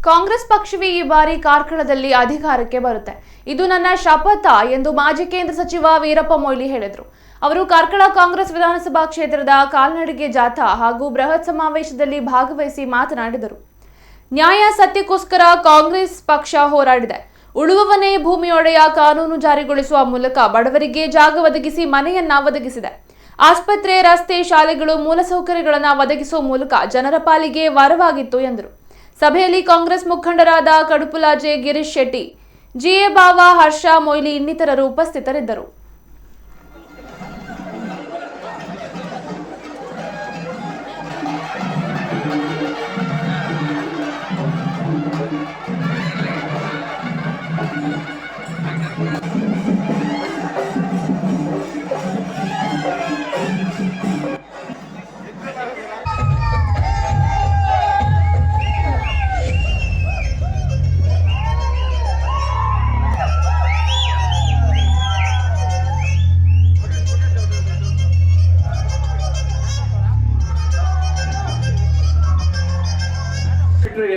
Congress ಪಕ್ಷವೇ ಈ ಬಾರಿ ಕಾರ್ಕಳದಲ್ಲಿ ಅಧಿಕಾರಕ್ಕೆ ಬರುತ್ತೆ, ಇದು ನನ್ನ ಶಪಥ ಎಂದು ಮಾಜಿ ಕೇಂದ್ರ ಸಚಿವ ವೀರಪ್ಪ ಮೊಯ್ಲಿ ಹೇಳಿದರು. ಅವರು ಕಾರ್ಕಳ ಕಾಂಗ್ರೆಸ್ ವಿಧಾನಸಭಾ ಕ್ಷೇತ್ರದ ಕಾಲ್ನಡಿಗೆ ಜಾಥಾ ಹಾಗೂ ಬೃಹತ್ ಸಮಾವೇಶದಲ್ಲಿ ಭಾಗವಹಿಸಿ ಮಾತನಾಡಿದರು. ನ್ಯಾಯ ಸತ್ಯಕ್ಕೋಸ್ಕರ ಕಾಂಗ್ರೆಸ್ ಪಕ್ಷ ಹೋರಾಡಿದೆ. ಉಳುವವನೇ ಭೂಮಿಯೊಡೆಯ ಕಾನೂನು ಜಾರಿಗೊಳಿಸುವ ಮೂಲಕ ಬಡವರಿಗೆ ಜಾಗ ಒದಗಿಸಿ ಮನೆಯನ್ನ ಒದಗಿಸಿದೆ. ಆಸ್ಪತ್ರೆ, ರಸ್ತೆ, ಶಾಲೆಗಳು, ಮೂಲಸೌಕರ್ಯಗಳನ್ನು ಒದಗಿಸುವ ಮೂಲಕ ಜನರ ಪಾಲಿಗೆ ವರವಾಗಿತ್ತು ಎಂದರು. ಸಭೆಯಲ್ಲಿ ಕಾಂಗ್ರೆಸ್ ಮುಖಂಡರಾದ ಕಡುಪುಲಾಜೆ ಗಿರೀಶ್ ಶೆಟ್ಟಿ, ಜಿಎ ಬಾವ, ಹರ್ಷ ಮೊಯ್ಲಿ ಇನ್ನಿತರರು ಉಪಸ್ಥಿತರಿದ್ದರು.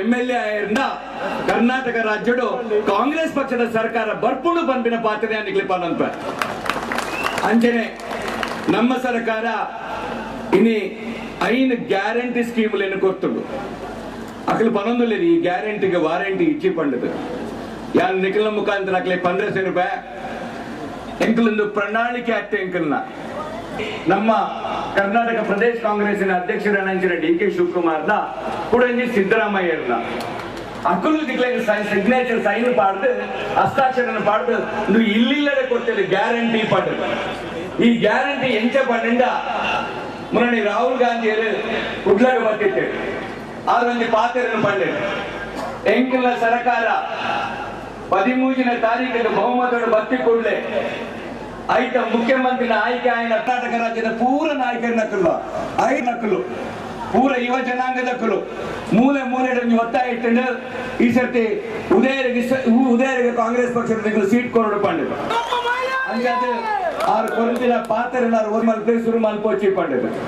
ಎಂಎಲ್ಎ ಆಯರ್ನ ಕರ್ನಾಟಕ ರಾಜ್ಯಡು ಕಾಂಗ್ರೆಸ್ ಪಕ್ಷದ ಸರ್ಕಾರ ಬರ್ಪುಣು ಪನ್ಪಿನ ಪಾತ್ರೆ ನಿಕ್ಲಿಪ್ಪನಂತ. ಅಂಚನೆ ನಮ್ಮ ಸರ್ಕಾರ ಇನಿ 5 ಗ್ಯಾರಂಟಿ ಸ್ಕೀಮ್ಲೇನು ಕೊರ್ತುಂಡು. ಅಕಲು ಪನೊಂದುಲ್ಲೇರಿ ಈ ಗ್ಯಾರಂಟಿಗೆ ವಾರಂಟಿ ಇಚ್ಚಿ ಪಂಡದು. ಯಾನ್ ನಿಖಿಲ ಮುಖಾಂತರ ಅಕ್ಲೆ 15 ರೂಪಾಯಿ ಎಂಕಲೊಂದು ಪ್ರಣಾಳಿಕೆ ಅತ್ತೆ. ಎಂಕಲ್ನ ನಮ್ಮ ಕರ್ನಾಟಕ ಪ್ರದೇಶ ಕಾಂಗ್ರೆಸ್ಸಿನ ಅಧ್ಯಕ್ಷರಾದ ಡಿ ಕೆ ಶಿವಕುಮಾರ್ನ ಕುಡಂಜಿ ಸಿದ್ದರಾಮಯ್ಯರ್ನ ಅಕುಲು ದಿಕ್ಲೆಗ್ ಸಿಗ್ನೇಚರ್ ಸೈನ್ ಪಾಡ್ದು, ಹಸ್ತಾಕ್ಷರನ ಪಾಡ್ದು ನೀವು ಇಲ್ಲಿಲ್ಲದೆ ಕೊಡ್ತೇವೆ ಗ್ಯಾರಂಟಿ ಪಂಡು. ಈ ಗ್ಯಾರಂಟಿ ಎಂಚ ಪಂಡ, ಮುನ್ನಣಿ ರಾಹುಲ್ ಗಾಂಧಿಯರು ಕುಡ್ಲಗ ಬರ್ತಿತ್ತು, ಆರು ಒಂಜಿ ಪಾತೆರನು ಪಂಡೆ, ಎಂಕಿನ ಸರ್ಕಾರ 13ನೇ ತಾರೀಕಿಗೆ ಬಹುಮತದ ಬತ್ತಿ ಕೂಡಲೇ ಐತ ಮುಖ್ಯಮಂತ್ರಿನ ಆಯ್ಕೆ ಆಯ್ನ ಕರ್ನಾಟಕ ರಾಜ್ಯದ ಪೂರ ನಾಯಕರ ನಕಲು, I ನಕಲು ಪೂರ ಯುವ ಜನಾಂಗದ ಕಲು ಮೂಲೆ ಮೂಲೆ ಒತ್ತಾಯ ಇಟ್ಟು ಈ ಸರ್ತಿ ಉದಯರಿಗೆ ಉದಯರಿಗೆ ಕಾಂಗ್ರೆಸ್ ಪಕ್ಷದ ಸೀಟ್ ಕೊರಡು ಪಂಡಿತು. ಅಂಚಾದ ಆರು ಕೊರಂತಿನ ಪಾತ್ರನಾರು ಒಂದು ಮಲ್ಪೆ ಶುರು ಮಲ್ಪೋಚಿ ಪಂಡಿತು.